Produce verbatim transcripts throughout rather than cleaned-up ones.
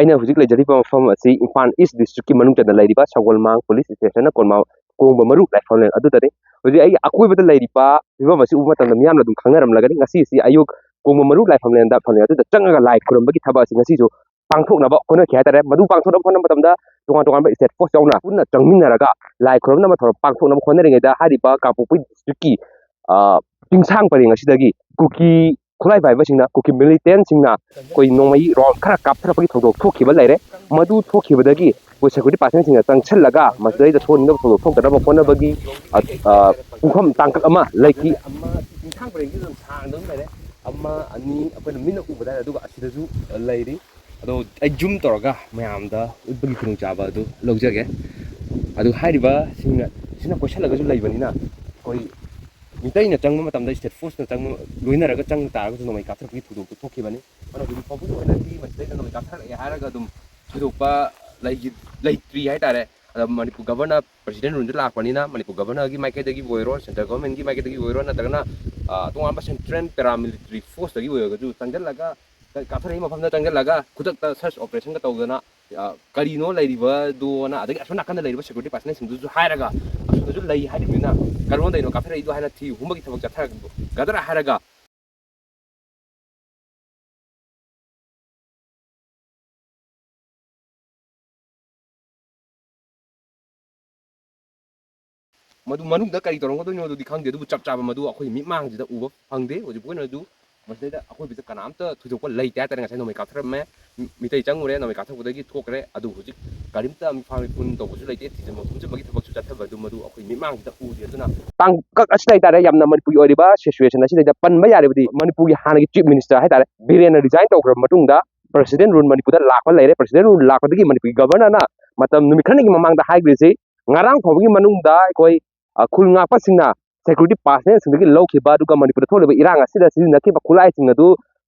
ꯑꯩꯅ ꯍꯧꯖꯤꯛ ꯂꯩꯖꯔꯤꯕ ꯃꯐꯝ ꯑꯁꯤ ꯏꯝꯐꯥꯜ ꯏꯁ ꯗꯤꯁꯇ꯭ꯔꯤꯛꯀꯤ ꯃꯅꯨꯡ ꯆꯟꯅ ꯂꯩꯔꯤꯕ ꯁꯒꯣꯜꯃꯥꯡ ꯄꯨꯂꯤꯁ ꯁ꯭ꯇꯦꯁꯟꯅ ꯀꯣꯟꯃ-, ꯀꯣꯡꯕ ꯃꯔꯨ ꯂꯥꯏꯐꯝꯂꯦꯟ ꯑꯗꯨꯗꯅꯤ꯫ ꯍꯧꯖꯤꯛ ꯑꯩꯒꯤ ꯑꯀꯣꯏꯕꯗ ꯂꯩꯔꯤꯕ ꯐꯤꯕꯝ ꯑꯁꯤ ꯎꯕ ꯃꯇꯝꯗ ꯃꯤꯌꯥꯝꯅ ꯑꯗꯨꯝ ꯈꯪꯅꯔꯝꯂꯒꯅꯤ꯫ ꯉꯁꯤꯁꯤ ꯑꯌꯨꯛ ꯀꯣꯡꯕ ꯃꯔꯨ ꯂꯥꯏꯐꯝꯂꯦꯟꯗ, ꯐꯝꯂꯦꯟ ꯑꯗꯨꯗ ꯆꯪꯉꯒ ꯂꯥꯏ ꯈꯨꯔꯨꯝꯕꯒꯤ ꯊꯕꯛ ꯑꯁꯤ ꯉꯁꯤꯁꯨ ꯄꯥꯡꯊꯣꯛꯅꯕ ꯍꯣꯠꯅꯈꯤ ꯍꯥꯏꯇꯥꯔꯦ꯫ ꯃꯗꯨ ꯄꯥꯡꯊꯣꯛꯅꯕ ꯍꯣꯠꯅꯕ ꯃꯇꯝꯗ ꯇꯣꯉꯥꯟ ꯇꯣꯉꯥꯟꯕ ꯁ꯭ꯇꯦꯠ ꯐꯣꯔꯁ ꯌꯥꯎꯅ ꯄꯨꯟꯅ ꯆꯪꯃꯤꯟꯅꯔꯒ ꯂꯥꯏ ꯈꯨꯔꯨꯝꯅꯕ ꯊꯧꯔꯝ ꯄꯥꯡꯊꯣꯛꯅꯕ ꯍꯣꯠꯅꯔꯤꯉꯩꯗ ꯍꯥꯏꯔꯤꯕ ꯀꯥꯡꯄꯣꯛꯄꯤ ꯗꯤꯁꯇ꯭ꯔꯤꯛꯀꯤ, ꯑ, ꯆꯤꯡꯁꯥꯡ ꯄꯔꯦꯡ ꯑꯁꯤꯗꯒꯤ ꯀꯨꯀꯤ ꯈꯨꯠꯂꯥꯏ ꯄꯥꯏꯕꯁꯤꯡꯅ, ꯀꯨꯀꯤ ꯃꯤꯂꯤꯇꯦꯟꯁꯤꯡꯅ ꯑꯩꯈꯣꯏ ꯅꯣꯡꯃꯩ ꯔꯥꯎꯟ ꯈꯔ ꯀꯥꯞꯊꯔꯛꯄꯒꯤ ꯊꯧꯗꯣꯛ ꯊꯣꯛꯈꯤꯕ ꯂꯩꯔꯦ꯫ ꯃꯗꯨ ꯊꯣꯛꯈꯤꯕꯗꯒꯤ ꯑꯩꯈꯣꯏ ꯁꯦꯀ꯭ꯌꯨꯔꯤꯇꯤ ꯄꯥꯔꯁꯟꯁꯤꯡꯅ ꯆꯪꯁꯤꯜꯂꯒ ꯃꯁꯤꯗꯩꯗ ꯊꯣꯛꯍꯟꯅꯤꯡꯗꯕ ꯊꯧꯗꯣꯛ ꯊꯣꯛꯇꯅꯕ ꯍꯣꯠꯅꯕꯒꯤ, ꯑ, ꯑ, ꯄꯨꯡꯐꯝ ꯇꯥꯡꯀꯛ ꯑꯃ ꯂꯩꯈꯤ꯫ ꯑꯃ, ꯑꯅꯤ, ꯑꯩꯈꯣꯏꯅ ꯃꯤꯠꯅ ꯎꯕꯗ, ꯑꯗꯨꯒ ꯑꯁꯤꯗꯁꯨ ꯂꯩꯔꯤ꯫ ꯑꯗꯣ ꯑꯩ ꯖꯨꯝ ꯇꯧꯔꯒ ꯃꯌꯥꯝꯗ ꯎꯠꯄꯒꯤ ꯈꯨꯗꯣꯡꯆꯥꯕ ꯑꯗꯨ ꯂꯧꯖꯒꯦ꯫ ꯑꯗꯨ ꯍꯥꯏꯔꯤꯕꯁꯤꯡꯅ, ꯁꯤꯅ ꯀꯣꯏꯁꯜꯂꯒꯁꯨ ꯂꯩꯕꯅꯤꯅ, ꯑꯩꯈꯣꯏ ꯃꯤꯇꯩꯅ ꯆꯪꯕ ꯃꯇꯝꯗ ꯁ꯭ꯇꯦꯠ ꯐꯣꯔꯁꯅ ꯆꯪꯕ ꯂꯣꯏꯅꯔꯒ ꯆꯪꯕ ꯇꯥꯔꯒꯁꯨ ꯅꯣꯡꯃꯩ ꯀꯥꯞꯊꯔꯛꯄꯒꯤ ꯊꯧꯗꯣꯛꯇꯨ ꯊꯣꯛꯈꯤꯕꯅꯤ꯫ ꯑꯗꯨꯅ ꯍꯧꯖꯤꯛ ꯐꯥꯎꯕꯒꯤ ꯑꯣꯏꯅꯗꯤ ꯃꯁꯤꯗꯩꯗ ꯅꯣꯡꯃꯩ ꯀꯥꯞꯊꯔꯛꯑꯦ ꯍꯥꯏꯔꯒ ꯑꯗꯨꯝ ꯊꯣꯏꯗꯣꯛꯄ ꯂꯩꯈꯤ-, ꯂꯩꯇ꯭ꯔꯤ ꯍꯥꯏꯇꯥꯔꯦ꯫ ꯑꯗ ꯃꯅꯤꯄꯨꯔ ꯒꯚꯔꯅꯔ ꯄ꯭ꯔꯁꯤꯗꯦꯟ ꯔꯨꯜꯗ ꯂꯥꯛꯄꯅꯤꯅ ꯃꯅꯤꯄꯨꯔ ꯒꯚꯔꯅꯔꯒꯤ ꯃꯥꯏꯀꯩꯗꯒꯤꯕꯨ ꯑꯣꯏꯔꯣ, ꯁꯦꯟꯇ꯭ꯔꯦꯜ ꯒꯚꯔꯟꯃꯦꯟꯒꯤ ꯃꯥꯏꯀꯩꯗꯒꯤ ꯑꯣꯏꯔꯣ, ꯅꯠꯇ꯭ꯔꯒꯅ, ꯑ, ꯇꯣꯉꯥꯟꯕ ꯁꯦꯟꯇ꯭ꯔꯦꯜ ꯄꯦꯔꯥꯃꯤꯂꯤꯇꯔꯤ ꯐꯣꯔꯁꯇꯒꯤ ꯑꯣꯏꯔꯒꯁꯨ ꯆꯪꯁꯤꯜꯂꯒ, ꯀꯥꯞꯊꯔꯛꯏ ꯃꯐꯝꯗ ꯆꯪꯁꯤꯜꯂꯒ ꯈꯨꯗꯛꯇ ꯁꯔꯆ ꯑꯣꯄꯔꯦꯁꯟꯒ ꯇꯧꯗꯅ, ꯑ, ꯀꯔꯤꯅꯣ ꯂꯩꯔꯤꯕꯗꯣꯅ, ꯑꯗꯒꯤ ꯑꯁꯣꯝ ꯅꯥꯀꯟꯗ ꯂꯩꯔꯤꯕ ꯁꯦꯀ꯭ꯌꯨꯔꯤꯇꯤ ꯄꯥꯔꯁꯅꯦꯜꯁꯤꯡꯗꯨꯁꯨ ꯍꯥꯏꯔꯒ, ꯑꯁꯣꯝꯗꯁꯨ ꯂꯩ ꯍꯥꯏꯔꯤꯕꯅꯤꯅ ꯀꯔꯣꯝꯗꯩꯅꯣ ꯀꯥꯞꯊꯔꯛꯏꯗꯣ ꯍꯥꯏꯅ ꯊꯤꯍꯨꯝꯕꯒꯤ ꯊꯕꯛ ꯆꯠꯊꯒꯗ꯭ꯔꯥ ꯍꯥꯏꯔꯒ, ꯃꯗꯨ ꯃꯅꯨꯡꯗ ꯀꯔꯤ ꯇꯧꯔꯝꯒꯗꯣꯏꯅꯣ ꯑꯗꯨꯗꯤ ꯈꯪꯗꯦ, ꯑꯗꯨꯕꯨ ꯆꯞ ꯆꯥꯕ ꯃꯗꯨ ꯑꯩꯈꯣꯏ ꯃꯤꯠꯃꯥꯡꯁꯤꯗ ꯎꯕ ꯐꯪꯗꯦ꯫ ꯍꯧꯖꯤꯛ ꯑꯣꯏꯅꯁꯨ ꯃꯁꯤꯗꯩꯗ ꯑꯀꯣꯏꯕꯗ ꯀꯅꯥꯝꯇ ꯊꯣꯏꯗꯣꯛꯄ ꯂꯩꯇꯦ ꯍꯥꯏꯇꯥꯔꯦ꯫ ꯉꯁꯥꯏ ꯅꯣꯡꯃꯩ ꯀꯥꯞꯊꯔꯝꯃꯦ, ꯃꯤ-, ꯃꯤꯇꯩ ꯆꯪꯉꯨꯔꯦ, ꯅꯣꯡꯃꯩ ꯀꯥꯞꯊꯔꯛꯄꯗꯒꯤ ꯊꯣꯛꯈ꯭ꯔꯦ꯫ ꯑꯗꯨ ꯍꯧꯖꯤꯛ ꯀꯔꯤꯝꯇ ꯃꯤꯐꯥ ꯃꯤꯄꯨꯟ ꯇꯧꯕꯁꯨ ꯂꯩꯇꯦ, ꯊꯤꯖꯤꯟꯕ ꯈꯣꯝꯖꯤꯟꯕꯒꯤ ꯊꯕꯛꯁꯨ ꯆꯠꯊꯕ ꯑꯗꯨ ꯃꯗꯨ ꯑꯩꯈꯣꯏ ꯃꯤꯠꯃꯥꯡꯁꯤꯗ ꯎꯗꯦ꯫ ꯑꯗꯨꯅ ꯇꯥꯡꯀꯛ ꯑꯁꯤꯗ ꯍꯥꯏꯇꯥꯔꯦ, ꯌꯥꯝꯅ ꯃꯅꯤꯄꯨꯔꯒꯤ ꯑꯣꯏꯔꯤꯕ ꯁꯤꯆꯨꯋꯦꯁꯟ ꯑꯁꯤꯗꯩꯗ ꯄꯟꯕ ꯌꯥꯔꯕꯗꯤ ꯃꯅꯤꯄꯨꯔꯒꯤ ꯍꯥꯟꯅꯒꯤ ꯆꯤꯐ ꯃꯤꯅꯤꯁꯇꯔ ꯍꯥꯏꯇꯥꯔꯦ, ꯕꯤꯔꯦꯟꯅ ꯔꯤꯖꯥꯏꯟ ꯇꯧꯈ꯭ꯔꯕ ꯃꯇꯨꯡꯗ ꯄ꯭ꯔꯁꯤꯗꯦꯟ ꯔꯨꯜ ꯃꯅꯤꯄꯨꯔꯗ ꯂꯥꯛꯄ ꯂꯩꯔꯦ꯫ ꯄ꯭ꯔꯁꯤꯗꯦꯟ ꯔꯨꯜ ꯂꯥꯛꯄꯗꯒꯤ ꯃꯅꯤꯄꯨꯔꯒꯤ ꯒꯚꯔꯅꯔꯅ ꯃꯇꯝ ꯅꯨꯃꯤꯠ ꯈꯔꯅꯤꯒꯤ ꯃꯃꯥꯡꯗ ꯍꯥꯏꯈ꯭ꯔꯤꯁꯤ, ꯉꯔꯥꯡ ꯐꯥꯎꯕꯒꯤ ꯃꯅꯨꯡꯗ ꯑꯩꯈꯣꯏ, ꯑ, ꯈꯨꯜ ꯉꯥꯛꯄꯁꯤꯡꯅ ꯁꯦꯀ꯭ꯌꯨꯔꯤꯇꯤ ꯄꯥꯔꯁꯅꯦꯜꯁꯤꯡꯗꯒꯤ ꯂꯧꯈꯤꯕ, ꯑꯗꯨꯒ ꯃꯅꯤꯄꯨꯔꯗ ꯊꯣꯛꯂꯤꯕ ꯏꯔꯥꯡ ꯑꯁꯤꯗ ꯁꯤꯖꯤꯟꯅꯈꯤꯕ ꯈꯨꯠꯂꯥꯏꯁꯤꯡ ꯑꯗꯨ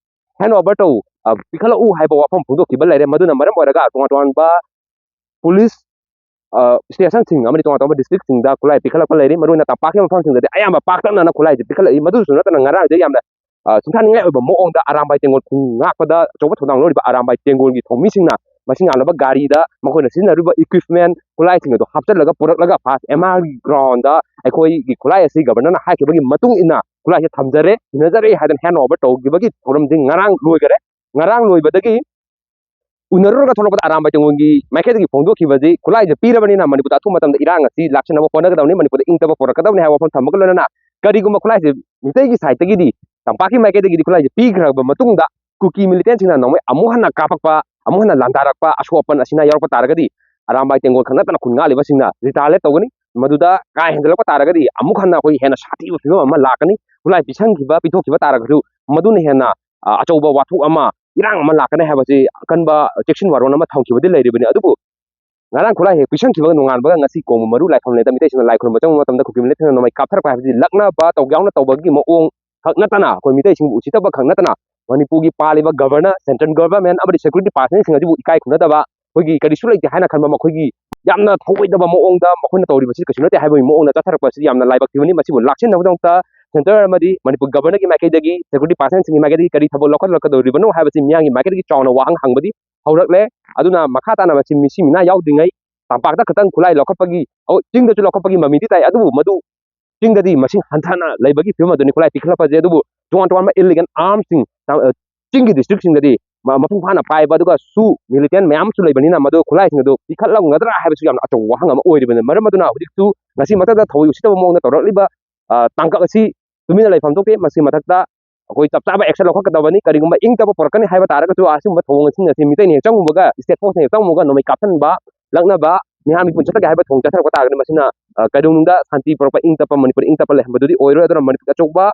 ꯍꯦꯟ ꯑꯣꯚꯔ ꯇꯧ, ꯑ, ꯄꯤꯈꯠꯂꯛꯎ ꯍꯥꯏꯕ ꯋꯥꯐꯝ ꯐꯣꯡꯗꯣꯛꯈꯤꯕ ꯂꯩꯔꯦ꯫ ꯃꯗꯨꯅ ꯃꯔꯝ ꯑꯣꯏꯔꯒ ꯇꯣꯉꯥꯟ ꯇꯣꯉꯥꯟꯕ ꯄꯨꯂꯤꯁ, ꯑ, ꯁ꯭ꯇꯦꯁꯟꯁꯤꯡ ꯑꯃꯗꯤ ꯇꯣꯉꯥꯟ ꯇꯣꯉꯥꯟꯕ ꯗꯤꯁꯇ꯭ꯔꯤꯛꯁꯤꯡꯗ ꯈꯨꯠꯂꯥꯏ ꯄꯤꯈꯠꯂꯛꯄ ꯂꯩꯔꯤ꯫ ꯃꯔꯨꯑꯣꯏꯅ ꯇꯝꯄꯥꯛꯀꯤ ꯃꯐꯝꯁꯤꯡꯗꯗꯤ ꯑꯌꯥꯝꯕ ꯄꯥꯛꯇꯛꯅꯅ ꯈꯨꯠꯂꯥꯏꯁꯤ ꯄꯤꯈꯠꯂꯛꯏ꯫ ꯃꯗꯨꯁꯨ ꯅꯠꯇꯅ ꯉꯔꯥꯡꯗꯤ ꯌꯥꯝꯅ ꯑ, ꯁꯨꯡꯊꯥꯅꯤꯡꯉꯥꯏ ꯑꯣꯏꯕ ꯃꯑꯣꯡꯗ ꯑꯔꯥꯝꯕꯥꯏ ꯇꯦꯡꯒꯣꯜ ꯈꯨꯟ ꯉꯥꯛꯄꯗ ꯑꯆꯧꯕ ꯊꯧꯗꯥꯡ ꯂꯧꯔꯤꯕ ꯑꯔꯥꯝꯕꯥꯏ ꯇꯦꯡꯒꯣꯜꯒꯤ ꯊꯧꯃꯤꯁꯤꯡꯅ ꯃꯁꯤꯡ ꯌꯥꯝꯂꯕ ꯒꯥꯔꯤꯗ ꯃꯈꯣꯏꯅ ꯁꯤꯖꯤꯟꯅꯔꯤꯕ equipment, ꯈꯨꯠꯂꯥꯏꯁꯤꯡ ꯑꯗꯨ ꯍꯥꯞꯆꯤꯜꯂꯒ ꯄꯨꯔꯛꯂꯒ first M R ground ꯑꯩꯈꯣꯏꯒꯤ ꯈꯨꯠꯂꯥꯏ ꯑꯁꯤ governorꯅ ꯍꯥꯏꯈꯤꯕꯒꯤ ꯃꯇꯨꯡ ꯏꯟꯅ ꯈꯨꯠꯂꯥꯏꯁꯤ ꯊꯝꯖꯔꯦ, ꯏꯟꯅꯖꯔꯦ ꯍꯥꯏꯗꯅ hand over ꯇꯧꯈꯤꯕꯒꯤ ꯊꯧꯔꯝꯁꯤ ꯉꯔꯥꯡ ꯂꯣꯏꯈꯔꯦ꯫ ꯉꯔꯥꯡ ꯂꯣꯏꯕꯗꯒꯤ ꯎꯅꯔꯨꯔꯒ ꯊꯣꯛꯂꯛꯄꯗ ꯑꯔꯥꯝꯕꯥꯏ ꯇꯦꯡꯒꯣꯜꯒꯤ ꯃꯥꯏꯀꯩꯗꯒꯤ ꯐꯣꯡꯗꯣꯛꯈꯤꯕꯁꯤ, ꯈꯨꯠꯂꯥꯏꯁꯦ ꯄꯤꯔꯕꯅꯤꯅ ꯃꯅꯤꯄꯨꯔꯗ ꯑꯊꯨꯕ ꯃꯇꯝꯗ ꯏꯔꯥꯡ ꯑꯁꯤ ꯂꯥꯛꯁꯤꯟꯅꯕ ꯍꯣꯠꯅꯒꯗꯕꯅꯤ, ꯃꯅꯤꯄꯨꯔꯗ ꯏꯪ ꯇꯞꯄ ꯄꯨꯔꯛꯀꯗꯕꯅꯤ ꯍꯥꯏꯕ ꯋꯥꯐꯝ ꯊꯝꯕꯒ ꯂꯣꯏꯅꯅ, ꯀꯔꯤꯒꯨꯝꯕ ꯈꯨꯠꯂꯥꯏꯁꯦ ꯃꯤꯇꯩꯒꯤ sideꯇꯒꯤꯗꯤ, ꯇꯝꯄꯥꯛꯀꯤ ꯃꯥꯏꯀꯩꯗꯒꯤꯗꯤ ꯈꯨꯠꯂꯥꯏꯁꯦ ꯄꯤꯈ꯭ꯔꯕ ꯃꯇꯨꯡꯗ ꯀꯨꯀꯤ militantꯁꯤꯡꯅ ꯅꯣꯡꯃꯩ ꯑꯃꯨꯛ ꯍꯟꯅ ꯀꯥꯞꯄꯛꯄ, ꯑꯃꯨꯛ ꯍꯟꯅ ꯂꯥꯟꯗꯥꯔꯛꯄ, ꯑꯁꯣꯛ ꯑꯄꯟ ꯑꯁꯤꯅ ꯌꯥꯎꯔꯛꯄ ꯇꯥꯔꯒꯗꯤ ꯑꯔꯥꯝꯕꯥꯏ ꯇꯦꯡꯒꯣꯜ ꯈꯛ ꯅꯠꯇꯅ ꯈꯨꯟ ꯉꯥꯛꯂꯤꯕꯁꯤꯡꯅ retaliate ꯇꯧꯒꯅꯤ꯫ ꯃꯗꯨꯗ ꯀꯥ ꯍꯦꯟꯖꯜꯂꯛꯄ ꯇꯥꯔꯒꯗꯤ ꯑꯃꯨꯛ ꯍꯟꯅ ꯑꯩꯈꯣꯏ ꯍꯦꯟꯅ ꯁꯥꯊꯤꯕ ꯐꯤꯕꯝ ꯑꯃ ꯂꯥꯛꯀꯅꯤ꯫ ꯈꯨꯠꯂꯥꯏ ꯄꯤꯁꯟꯈꯤꯕ, ꯄꯤꯊꯣꯛꯈꯤꯕ ꯇꯥꯔꯒꯁꯨ ꯃꯗꯨꯅ ꯍꯦꯟꯅ, ꯑ, ꯑꯆꯧꯕ ꯋꯥꯊꯣꯛ ꯑꯃ, ꯏꯔꯥꯡ ꯑꯃ ꯂꯥꯛꯀꯅꯤ ꯍꯥꯏꯕꯁꯤ ꯑꯀꯟꯕ ꯆꯦꯛꯁꯤꯟ ꯋꯥꯔꯣꯜ ꯑꯃ ꯊꯝꯈꯤꯕꯗꯤ ꯂꯩꯔꯤꯕꯅꯤ꯫ ꯑꯗꯨꯕꯨ ꯉꯔꯥꯡ ꯈꯨꯠꯂꯥꯏ ꯍꯦꯛ ꯄꯤꯁꯟꯈꯤꯕꯒ ꯅꯣꯡꯉꯥꯟꯕꯒ ꯉꯁꯤ ꯀꯣꯡꯕ ꯃꯔꯨ ꯂꯥꯏꯐꯝ ꯂꯩꯇ ꯃꯤꯇꯩꯁꯤꯡꯅ ꯂꯥꯏ ꯈꯨꯔꯨꯝꯕ ꯆꯪꯕ ꯃꯇꯝꯗ ꯀꯨꯀꯤ militantꯅ ꯅꯣꯡꯃꯩ ꯀꯥꯞꯊꯔꯛꯄ ꯍꯥꯏꯕꯁꯤ ꯂꯛꯅꯕ ꯇꯧ ꯌꯥꯎꯅ ꯇꯧꯕꯒꯤ ꯃꯑꯣꯡ ꯈꯛ ꯅꯠꯇꯅ ꯑꯩꯈꯣꯏ ꯃꯤꯇꯩꯁꯤꯡꯕꯨ ꯎꯁꯤꯠꯇꯕ ꯈꯛ ꯅꯠꯇꯅ ꯃꯅꯤꯄꯨꯔꯒꯤ ꯄꯥꯜꯂꯤꯕ governor, central government ꯑꯃꯗꯤ security personnelꯁꯤꯡ ꯑꯁꯤꯕꯨ ꯏꯀꯥꯏ ꯈꯨꯝꯅꯗꯕ, ꯑꯩꯈꯣꯏꯒꯤ ꯀꯔꯤꯁꯨ ꯂꯩꯇꯦ ꯍꯥꯏꯅ ꯈꯟꯕ ꯃꯈꯣꯏꯒꯤ ꯌꯥꯝꯅ ꯊꯧꯑꯣꯏꯗꯕ ꯃꯑꯣꯡꯗ ꯃꯈꯣꯏꯅ ꯇꯧꯔꯤꯕꯁꯤ ꯀꯩꯁꯨ ꯅꯠꯇꯦ ꯍꯥꯏꯕꯒꯤ ꯃꯑꯣꯡꯗ ꯆꯠꯊꯔꯛꯄꯁꯤ ꯌꯥꯝꯅ ꯂꯥꯏꯕꯛ ꯊꯤꯕꯅꯤ꯫ ꯃꯁꯤꯕꯨ ꯂꯥꯛꯁꯤꯟꯅꯕꯒꯤꯗꯃꯛꯇ centre ꯑꯃꯗꯤ ꯃꯅꯤꯄꯨꯔ governorꯒꯤ ꯃꯥꯏꯀꯩꯗꯒꯤ, security personnelꯁꯤꯡꯒꯤ ꯃꯥꯏꯀꯩꯗꯒꯤ ꯀꯔꯤ ꯊꯕꯛ ꯂꯧꯈꯠꯂꯛꯀꯗꯧꯔꯤꯕꯅꯣ ꯍꯥꯏꯕꯁꯤ ꯃꯤꯌꯥꯝꯒꯤ ꯃꯥꯏꯀꯩꯗꯒꯤ ꯆꯥꯎꯅ ꯋꯥꯍꯪ ꯍꯪꯕꯗꯤ ꯍꯧꯔꯛꯂꯦ꯫ ꯑꯗꯨꯅ ꯃꯈꯥ ꯇꯥꯅ ꯃꯁꯤ ꯃꯤꯁꯤ ꯃꯤꯅꯥ ꯌꯥꯎꯗ꯭ꯔꯤꯉꯩ ꯇꯝꯄꯥꯛꯇ ꯈꯛꯇꯪ ꯈꯨꯠꯂꯥꯏ ꯂꯧꯈꯠꯄꯒꯤ, ꯑꯣ, ꯆꯤꯡꯗꯁꯨ ꯂꯧꯈꯠꯄꯒꯤ ꯃꯃꯤꯗꯤ ꯇꯥꯏ, ꯑꯗꯨꯕꯨ ꯃꯗꯨ ꯆꯤꯡꯗꯗꯤ ꯃꯁꯤꯡ ꯍꯟꯊꯅ ꯂꯩꯕꯒꯤ ꯐꯤꯕꯝ ꯑꯗꯨꯅꯤ ꯈꯨꯠꯂꯥꯏ ꯄꯤꯈꯠꯂꯛꯄꯁꯦ꯫ ꯑꯗꯨꯕꯨ ꯇꯣꯉꯥꯟ ꯇꯣꯉꯥꯟꯕ illegal armsꯁꯤꯡ, ꯑ, ꯆꯤꯡꯒꯤ districtꯁꯤꯡꯗꯗꯤ ꯃ-, ꯃꯄꯨꯡ ꯐꯥꯅ ꯄꯥꯏꯕ, ꯑꯗꯨꯒ ꯁꯨ militant ꯃꯌꯥꯝ ꯑꯃꯁꯨ ꯂꯩꯕꯅꯤꯅ ꯃꯗꯨ ꯈꯨꯠꯂꯥꯏꯁꯤꯡ ꯑꯗꯨ ꯄꯤꯈꯠꯂꯝꯒꯗ꯭ꯔꯥ ꯍꯥꯏꯕꯁꯨ ꯌꯥꯝꯅ ꯑꯆꯧꯕ ꯋꯥꯍꯪ ꯑꯃ ꯑꯣꯏꯔꯤꯕꯅꯤ꯫ ꯃꯔꯝ ꯑꯗꯨꯅ ꯍꯧꯖꯤꯛꯁꯨ ꯉꯁꯤ ꯃꯊꯛꯇ ꯊꯑꯣꯏ ꯎꯁꯤꯠꯇꯕ ꯃꯑꯣꯡꯗ ꯇꯧꯔꯛꯂꯤꯕ, ꯑ, ꯇꯥꯡꯀꯛ ꯑꯁꯤ ꯇꯨꯃꯤꯟꯅ ꯂꯩꯐꯝ ꯊꯣꯛꯇꯦ꯫ ꯃꯁꯤ ꯃꯊꯛꯇ ꯑꯩꯈꯣꯏ ꯆꯞ ꯆꯥꯕ action ꯂꯧꯈꯠꯀꯗꯕꯅꯤ꯫ ꯀꯔꯤꯒꯨꯝꯕ ꯏꯪ ꯇꯞꯄ ꯄꯨꯔꯛꯀꯅꯤ ꯍꯥꯏꯕ ꯇꯥꯔꯒꯁꯨ ꯑꯁꯤꯒꯨꯝꯕ ꯊꯧꯑꯣꯡꯁꯤꯡ ꯑꯁꯤ ꯃꯤꯇꯩꯅ ꯍꯦꯛ ꯆꯪꯉꯨꯕꯒ, state forceꯅ ꯍꯦꯛ ꯆꯪꯉꯨꯕꯒ ꯅꯣꯡꯃꯩ ꯀꯥꯞꯁꯤꯟꯕ, ꯂꯛꯅꯕ, ꯃꯤꯍꯥꯠ ꯃꯤꯄꯨꯟ ꯆꯠꯊꯒꯦ ꯍꯥꯏꯕ ꯊꯧꯑꯣꯡ ꯆꯠꯊꯔꯛꯄ ꯇꯥꯔꯒꯗꯤ ꯃꯁꯤꯅ, ꯑ, ꯀꯩꯗꯧꯅꯨꯡꯗ ꯁꯥꯟꯇꯤ ꯄꯨꯔꯛꯄ, ꯏꯪ ꯇꯞꯄ ꯃꯅꯤꯄꯨꯔ ꯏꯪ ꯇꯞꯄ ꯂꯩꯍꯟꯕꯗꯨꯗꯤ ꯑꯣꯏꯔꯣꯏ꯫ ꯑꯗꯨꯅ ꯃꯅꯤꯄꯨꯔꯒꯤ ꯑꯆꯧꯕ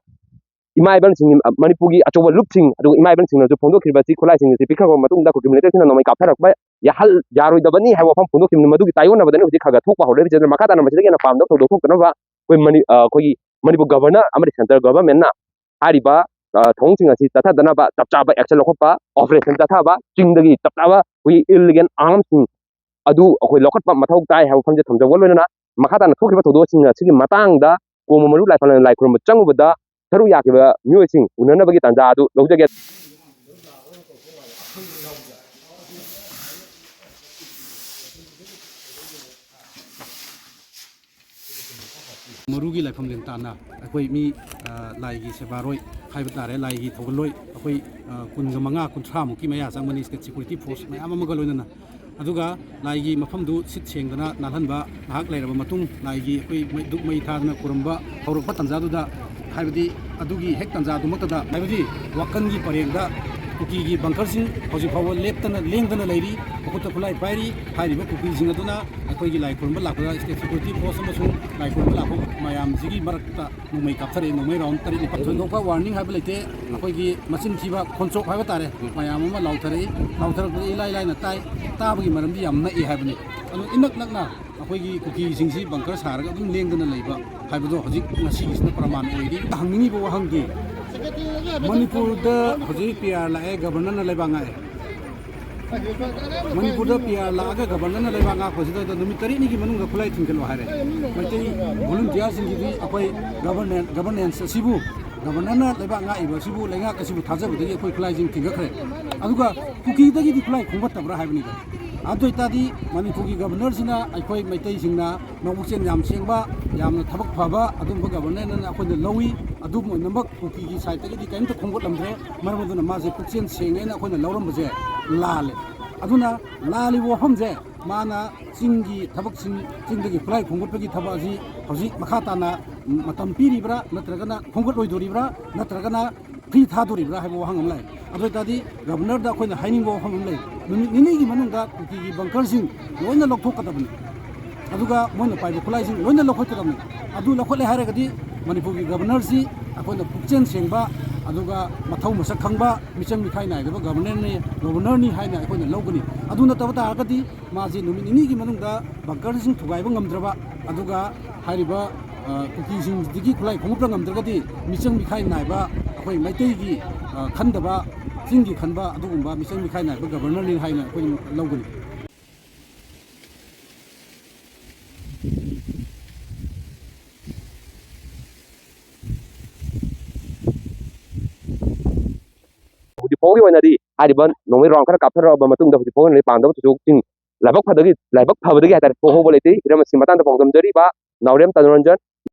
ꯏꯃꯥ ꯏꯕꯦꯜꯁꯤꯡ, ꯑ, ꯃꯅꯤꯄꯨꯔꯒꯤ ꯑꯆꯧꯕ ꯂꯨꯞꯁꯤꯡ, ꯑꯗꯨꯒ ꯏꯃꯥ ꯏꯕꯦꯜꯁꯤꯡꯅꯁꯨ ꯐꯣꯡꯗꯣꯛꯈꯤꯕ ꯑꯁꯤ ꯈꯨꯠꯂꯥꯏꯁꯤꯡ ꯑꯁꯤ ꯄꯤꯈꯠꯂꯛꯄ ꯃꯇꯨꯡꯗ ꯀꯨꯀꯤ militantꯁꯤꯡꯅ ꯅꯣꯡꯃꯩ ꯀꯥꯞꯊꯔꯛꯄ ꯌꯥꯍꯜ-, ꯌꯥꯔꯣꯏꯗꯕꯅꯤ ꯍꯥꯏꯕ ꯋꯥꯐꯝ ꯐꯣꯡꯗꯣꯛꯈꯤꯕꯅꯤ꯫ ꯃꯗꯨꯒꯤ ꯇꯥꯏꯑꯣꯟꯅꯕꯗꯅꯤ ꯍꯧꯖꯤꯛ ꯈꯔ ꯈꯔ ꯊꯣꯛꯄ ꯍꯧꯔꯛꯂꯤꯕꯁꯦ꯫ ꯑꯗꯨꯅ ꯃꯈꯥ ꯇꯥꯅ ꯃꯁꯤꯗꯒꯤ ꯍꯦꯟꯅ ꯄꯥꯝꯗꯕ ꯊꯧꯗꯣꯛ ꯊꯣꯛꯇꯅꯕ ꯑꯩꯈꯣꯏ ꯃꯅꯤ-, ꯑ, ꯑꯩꯈꯣꯏꯒꯤ ꯃꯅꯤꯄꯨꯔ governor ꯑꯃꯗꯤ central governmentꯅ ꯍꯥꯏꯔꯤꯕ, ꯑ, ꯊꯧꯑꯣꯡꯁꯤꯡ ꯑꯁꯤ ꯆꯠꯊꯗꯅꯕ ꯆꯞ ꯆꯥꯕ action ꯂꯧꯈꯠꯄ, operation ꯆꯠꯊꯕ, ꯆꯤꯡꯗꯒꯤ ꯆꯞ ꯆꯥꯕ ꯑꯩꯈꯣꯏꯒꯤ illegal armsꯁꯤꯡ ꯑꯗꯨ ꯑꯩꯈꯣꯏ ꯂꯧꯈꯠꯄ ꯃꯊꯧ ꯇꯥꯏ ꯍꯥꯏꯕ ꯋꯥꯐꯝꯁꯦ ꯊꯝꯖꯕꯒ ꯂꯣꯏꯅꯅ, ꯃꯈꯥ ꯇꯥꯅ ꯊꯣꯛꯈꯤꯕ ꯊꯧꯗꯣꯛꯁꯤꯡ ꯑꯁꯤꯒꯤ ꯃꯇꯥꯡꯗ ꯀꯣꯡꯕ ꯃꯔꯨ ꯂꯥꯏꯐꯝ ꯂꯥꯏ ꯈꯨꯔꯨꯝꯕ ꯆꯪꯉꯨꯕꯗ ꯁꯔꯨꯛ ꯌꯥꯈꯤꯕ ꯃꯤꯑꯣꯏꯁꯤꯡ ꯎꯅꯅꯕꯒꯤ ꯇꯥꯟꯖꯥ ꯑꯗꯨ ꯂꯧꯖꯒꯦ꯫ ꯃꯔꯨꯒꯤ ꯂꯥꯏꯐꯝ ꯂꯦꯟ ꯇꯥꯟꯅ ꯑꯩꯈꯣꯏ ꯃꯤ, ꯑ, ꯂꯥꯏꯒꯤ ꯁꯦꯕꯥꯔꯣꯏ ꯍꯥꯏꯕ ꯇꯥꯔꯦ, ꯂꯥꯏꯒꯤ ꯊꯧꯒꯜꯂꯣꯏ ꯑꯩꯈꯣꯏ, ꯑ, ꯀꯨꯟꯒ ꯃꯉꯥ, ꯀꯨꯟꯊ꯭ꯔꯥꯃꯨꯛꯀꯤ ꯃꯌꯥ ꯆꯪꯕꯅꯤ, state security force ꯃꯌꯥꯝ ꯑꯃꯒ ꯂꯣꯏꯅꯅ꯫ ꯑꯗꯨꯒ ꯂꯥꯏꯒꯤ ꯃꯐꯝꯗꯨ ꯁꯤꯠ ꯁꯦꯡꯗꯅ ꯅꯥꯜꯍꯟꯕ, ꯉꯥꯏꯍꯥꯛ ꯂꯩꯔꯕ ꯃꯇꯨꯡ ꯂꯥꯏꯒꯤ ꯑꯩꯈꯣꯏ ꯃꯩ, ꯙꯨꯞ ꯃꯩ ꯊꯥꯗꯅ ꯈꯨꯔꯨꯝꯕ ꯍꯧꯔꯛꯄ ꯇꯥꯟꯖꯥꯗꯨꯗ, ꯍꯥꯏꯕꯗꯤ ꯑꯗꯨꯒꯤ ꯍꯦꯛ ꯇꯥꯟꯖꯥꯗꯨꯃꯛꯇꯗ, ꯍꯥꯏꯕꯗꯤ ꯋꯥꯀꯟꯒꯤ ꯄꯔꯦꯡꯗ ꯀꯨꯀꯤꯒꯤ ꯕꯪꯀꯔꯁꯤꯡ ꯍꯧꯖꯤꯛ ꯐꯥꯎꯕ ꯂꯦꯞꯇꯅ ꯂꯦꯡꯗꯅ ꯂꯩꯔꯤ, ꯃꯈꯨꯠꯇ ꯈꯨꯠꯂꯥꯏ ꯄꯥꯏꯔꯤ꯫ ꯍꯥꯏꯔꯤꯕ ꯀꯨꯀꯤꯁꯤꯡ ꯑꯗꯨꯅ ꯑꯩꯈꯣꯏꯒꯤ ꯂꯥꯏ ꯈꯨꯔꯨꯝꯕ ꯂꯥꯛꯄꯗ state security force ꯑꯃꯁꯨꯡ ꯂꯥꯏ ꯈꯨꯔꯨꯝꯕ ꯂꯥꯛꯄ ꯃꯌꯥꯝꯁꯤꯒꯤ ꯃꯔꯛꯇ ꯅꯣꯡꯃꯩ ꯀꯥꯞꯊꯔꯛꯏ, ꯅꯣꯡꯃꯩ round ꯇꯔꯦꯠ ꯅꯤꯄꯥꯜ꯫ ꯊꯣꯏꯗꯣꯛꯄ warning ꯍꯥꯏꯕ ꯂꯩꯇꯦ꯫ ꯑꯩꯈꯣꯏꯒꯤ ꯃꯆꯤꯟ ꯊꯤꯕ ꯈꯣꯟꯆꯣꯞ ꯍꯥꯏꯕ ꯇꯥꯔꯦ, ꯃꯌꯥꯝ ꯑꯃ ꯂꯥꯎꯊꯔꯛꯏ꯫ ꯂꯥꯎꯊꯔꯛꯄꯗ ꯏꯂꯥꯏ ꯂꯥꯏꯅ ꯇꯥꯏ꯫ ꯇꯥꯕꯒꯤ ꯃꯔꯝꯗꯤ ꯌꯥꯝ ꯅꯛꯏ ꯍꯥꯏꯕꯅꯤ꯫ ꯑꯗꯨ ꯏꯅꯛ ꯅꯛꯅ ꯑꯩꯈꯣꯏꯒꯤ ꯀꯨꯀꯤꯁꯤꯡꯁꯤ ꯕꯪꯀꯔ ꯁꯥꯔꯒ ꯑꯗꯨꯝ ꯂꯦꯡꯗꯅ ꯂꯩꯕ ꯍꯥꯏꯕꯗꯣ ꯍꯧꯖꯤꯛ ꯉꯁꯤꯒꯤꯁꯤꯅ ꯄ꯭ꯔꯃꯥꯟ ꯑꯣꯏꯔꯤ꯫ ꯍꯪꯅꯤꯡꯉꯤꯕ ꯋꯥꯍꯪꯗꯤ, ꯃꯅꯤꯄꯨꯔꯗ ꯍꯧꯖꯤꯛ ꯄꯤ ꯑꯥꯔ ꯂꯥꯛꯑꯦ, ꯒꯕꯔꯅꯔꯅ ꯂꯩꯕꯥꯛ ꯉꯥꯛꯑꯦ꯫ ꯃꯅꯤꯄꯨꯔꯗ ꯄꯤ ꯑꯥꯔ ꯂꯥꯛꯑꯒ ꯒꯕꯔꯅꯔꯅ ꯂꯩꯕꯥꯛ ꯉꯥꯛꯄꯁꯤꯗ ꯅꯨꯃꯤꯠ ꯇꯔꯦꯠꯅꯤꯒꯤ ꯃꯅꯨꯡꯗ ꯈꯨꯠꯂꯥꯏ ꯊꯤꯟꯒꯠꯂꯣ ꯍꯥꯏꯔꯦ꯫ ꯃꯩꯇꯩ ꯚꯣꯂꯨꯟꯇꯤꯌꯥꯔꯁꯤꯡꯒꯤꯗꯤ ꯑꯩꯈꯣꯏ ꯒꯕꯔꯅꯦꯟ-, ꯒꯕꯔꯅꯦꯟꯁ ꯑꯁꯤꯕꯨ, ꯒꯕꯔꯅꯔꯅ ꯂꯩꯕꯥꯛ ꯉꯥꯛꯏꯕ ꯑꯁꯤꯕꯨ, ꯂꯩꯉꯥꯛ ꯑꯁꯤꯕꯨ ꯊꯥꯖꯕꯗꯒꯤ ꯑꯩꯈꯣꯏ ꯈꯨꯠꯂꯥꯏꯁꯤꯡ ꯊꯤꯟꯒꯠꯈ꯭ꯔꯦ꯫ ꯑꯗꯨꯒ ꯀꯨꯀꯤꯗꯒꯤꯗꯤ ꯈꯨꯠꯂꯥꯏ ꯈꯣꯝꯒꯠꯇꯕ꯭ꯔꯥ ꯍꯥꯏꯕꯅꯤꯗ꯫ ꯑꯗꯨ ꯑꯣꯏꯇꯥꯔꯗꯤ ꯃꯅꯤꯄꯨꯔꯒꯤ ꯒꯕꯔꯅꯔꯁꯤꯅ ꯑꯩꯈꯣꯏ ꯃꯩꯇꯩꯁꯤꯡꯅ ꯃꯕꯨꯛꯆꯦꯜ ꯌꯥꯝ ꯁꯦꯡꯕ, ꯌꯥꯝꯅ ꯊꯕꯛ ꯐꯕ ꯑꯗꯨꯒꯨꯝꯕ ꯒꯕꯔꯅꯔꯅ ꯑꯩꯈꯣꯏꯅ ꯂꯧꯏ꯫ ꯑꯗꯨꯕꯨ ꯑꯣꯏꯅꯃꯛ ꯀꯨꯀꯤꯒꯤ ꯁꯥꯏꯠꯇꯒꯤꯗꯤ ꯀꯔꯤꯝꯇ ꯈꯣꯝꯒꯠꯂꯝꯗ꯭ꯔꯦ꯫ ꯃꯔꯝ ꯑꯗꯨꯅ ꯃꯥꯁꯦ ꯄꯨꯛꯆꯦꯜ ꯁꯦꯡꯉꯦꯅ ꯑꯩꯈꯣꯏꯅ ꯂꯧꯔꯝꯕꯁꯦ ꯂꯥꯜꯂꯦ꯫ ꯑꯗꯨꯅ ꯂꯥꯜꯂꯤꯕ ꯋꯥꯐꯝꯁꯦ ꯃꯥꯅ ꯆꯤꯡꯒꯤ ꯊꯕꯛꯁꯤꯡ, ꯆꯤꯡꯗꯒꯤ ꯈꯨꯠꯂꯥꯏ ꯈꯣꯝꯒꯠꯄꯒꯤ ꯊꯕꯛ ꯑꯁꯤ ꯍꯧꯖꯤꯛ ꯃꯈꯥ ꯇꯥꯅ ꯃꯇꯝ ꯄꯤꯔꯤꯕ꯭ꯔꯥ, ꯅꯠꯇ꯭ꯔꯒꯅ ꯈꯣꯝꯒꯠꯂꯣꯏꯗꯣꯔꯤꯕ꯭ꯔꯥ, ꯅꯠꯇ꯭ꯔꯒꯅ ꯐ꯭ꯔꯤ ꯊꯥꯗꯣꯔꯤꯕ꯭ꯔꯥ ꯍꯥꯏꯕ ꯋꯥꯍꯪ ꯑꯃ ꯂꯥꯛꯑꯦ꯫ ꯑꯗꯨ ꯑꯣꯏꯇꯥꯔꯗꯤ ꯒꯕꯔꯅꯔꯗ ꯑꯩꯈꯣꯏꯅ ꯍꯥꯏꯅꯤꯡꯕ ꯋꯥꯐꯝ ꯑꯃ ꯂꯩ, ꯅꯨꯃꯤꯠ ꯅꯤꯅꯤꯒꯤ ꯃꯅꯨꯡꯗ ꯀꯨꯀꯤꯒꯤ ꯕꯪꯀꯔꯁꯤꯡ ꯂꯣꯏꯅ ꯂꯧꯊꯣꯛꯀꯗꯕꯅꯤ, ꯑꯗꯨꯒ ꯃꯣꯏꯅ ꯄꯥꯏꯕ ꯈꯨꯠꯂꯥꯏꯁꯤꯡ ꯂꯣꯏꯅ ꯂꯧꯈꯠꯀꯗꯕꯅꯤ꯫ ꯑꯗꯨ ꯂꯧꯈꯠꯂꯦ ꯍꯥꯏꯔꯒꯗꯤ ꯃꯅꯤꯄꯨꯔꯒꯤ ꯒꯕꯔꯅꯔꯁꯤ ꯑꯩꯈꯣꯏꯅ ꯄꯨꯛꯆꯦꯜ ꯁꯦꯡꯕ, ꯑꯗꯨꯒ ꯃꯊꯧ ꯃꯁꯛ ꯈꯪꯕ, ꯃꯤꯆꯪ ꯃꯤꯈꯥꯏ ꯅꯥꯏꯗꯕ ꯒꯕꯔꯅꯔꯅꯤ, ꯒꯕꯔꯅꯔꯅꯤ ꯍꯥꯏꯅ ꯑꯩꯈꯣꯏꯅ ꯂꯧꯒꯅꯤ꯫ ꯑꯗꯨ ꯅꯠꯇꯕ ꯇꯥꯔꯒꯗꯤ ꯃꯥꯁꯤ ꯅꯨꯃꯤꯠ ꯅꯤꯅꯤꯒꯤ ꯃꯅꯨꯡꯗ ꯕꯪꯀꯔꯁꯤꯡ ꯊꯨꯒꯥꯏꯕ ꯉꯝꯗ꯭ꯔꯕ, ꯑꯗꯨꯒ ꯍꯥꯏꯔꯤꯕ, ꯑ, ꯀꯨꯀꯤꯁꯤꯡꯁꯤꯗꯒꯤ ꯈꯨꯠꯂꯥꯏ ꯈꯣꯝꯒꯠꯄ ꯉꯝꯗ꯭ꯔꯒꯗꯤ ꯃꯤꯆꯪ ꯃꯤꯈꯥꯏ ꯅꯥꯏꯕ, ꯑꯩꯈꯣꯏ ꯃꯩꯇꯩꯒꯤ, ꯑ, ꯈꯟꯗꯕ, ꯆꯤꯡꯒꯤ ꯈꯟꯕ ꯑꯗꯨꯒꯨꯝꯕ ꯃꯤꯆꯪ ꯃꯤꯈꯥꯏ ꯅꯥꯏꯕ ꯒꯕꯔꯅꯔꯅꯤ ꯍꯥꯏꯅ ꯑꯩꯈꯣꯏꯅ ꯂꯧꯒꯅꯤ꯫ ꯍꯧꯖꯤꯛꯐꯥꯎꯒꯤ ꯑꯣꯏꯅꯗꯤ ꯍꯥꯏꯔꯤꯕ ꯅꯣꯡꯃꯩ ꯔꯥꯎꯟ ꯈꯔ ꯀꯥꯞꯊꯔꯛꯑꯕ ꯃꯇꯨꯡꯗ ꯍꯧꯖꯤꯛꯐꯥꯎꯒꯤ ꯑꯣꯏꯅꯗꯤ ꯄꯥꯟꯗꯕ ꯊꯧꯗꯣꯛꯁꯤꯡ ꯂꯥꯏꯕꯛ ꯐꯗꯒꯤ ꯂꯥꯏꯕꯛ ꯐꯕꯗꯒꯤ ꯍꯥꯏꯇꯥꯔꯦ ꯊꯣꯛꯍꯧꯕ ꯂꯩꯇ꯭ꯔꯤ꯫ ꯍꯤꯔꯝ ꯑꯁꯤ ꯃꯇꯥꯡꯗ ꯄꯥꯎꯗꯝꯖꯔꯤꯕ ꯅꯥꯎꯔꯦꯝ ꯇꯅꯨꯔꯟꯖꯟ꯫